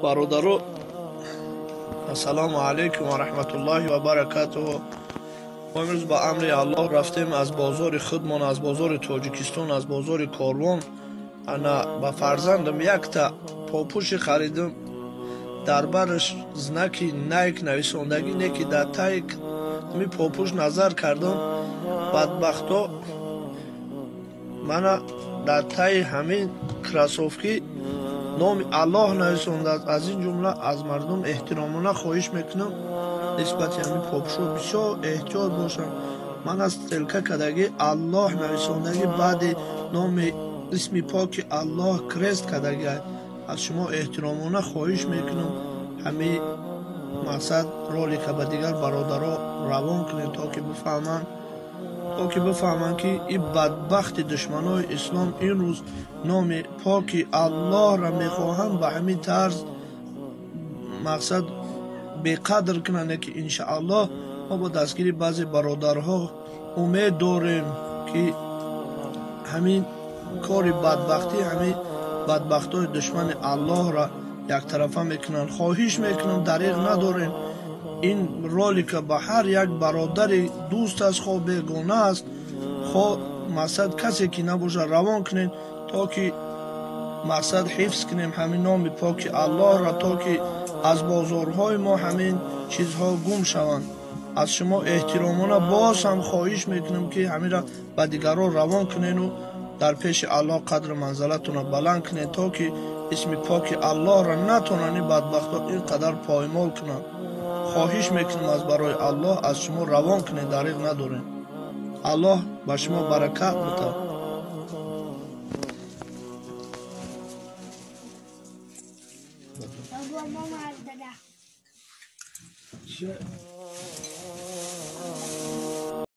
Бародаро, ассалому алайкум ва раҳматуллоҳи ва баракатуҳу. Мо имрӯз ба амри Аллоҳ рафтем аз бозори худмон, аз бозори Тоҷикистон, аз бозори Корвон. Ана ба фарзандам якта попуши харидам, дар бараш знаки Найк нависондагӣ, не ки дар таи ҳами попуш назар кардам, бадбахто мана дар таи ҳамин кроссовки номи Аллоҳ нависондааст. Аз ин ҷумла аз мардум эҳтиромона хоҳиш мекунам, нисбати ҳамин попушҳо бисёр эҳтиёт бошанд. Ман аз стрелка кардагӣ Аллоҳ нависондагӣ, баъди номи исми поки Аллоҳ крест кардагӣ. Аз шумо эҳтиромона хоҳиш мекунам, ҳамин мақсад ролика ба дигар бародаро равон кунед, то ки бифаҳманд, то ки бифаҳманд, ки ин бадбахти душманои ислом ин рӯз номи поки Аллоҳро мехоҳанд ба ҳамин тарз мақсад беқадр кунанд. Ки иншааллоҳ мо бо дастгири баъзе бародарҳо умед дорем, ки ҳамин кори бадбахтӣ, ҳамин бадбахтои душмани Аллоҳро яктарафа мекунанд. Хоҳиш мекунам, дариғ надорем, ин ролика ба ҳар як бародари дӯст аст, хо бегона аст, хо мақсад касе ки набошад, равон кунед, то ки мақсад ҳифз кунем ҳамин номи поки Аллоҳро, то ки аз бозорҳои мо ҳамин чизҳо гум шаванд. Аз шумо эҳтиромона боз ҳам хоҳиш мекунам, ки ҳаминро ба дигарон равон кунену дар пеши Аллоҳ қадру манзалатонро баланд кунед, то ки исми поки Аллоҳро натонанд ин бадбахтҳо ин қадар поймол кунанд. Хоҳиш мекунам, аз барои Аллоҳ аз шумо равон кунед, дариғ надорем. Аллоҳ ба шумо баракат битад. Бобо, мама дада.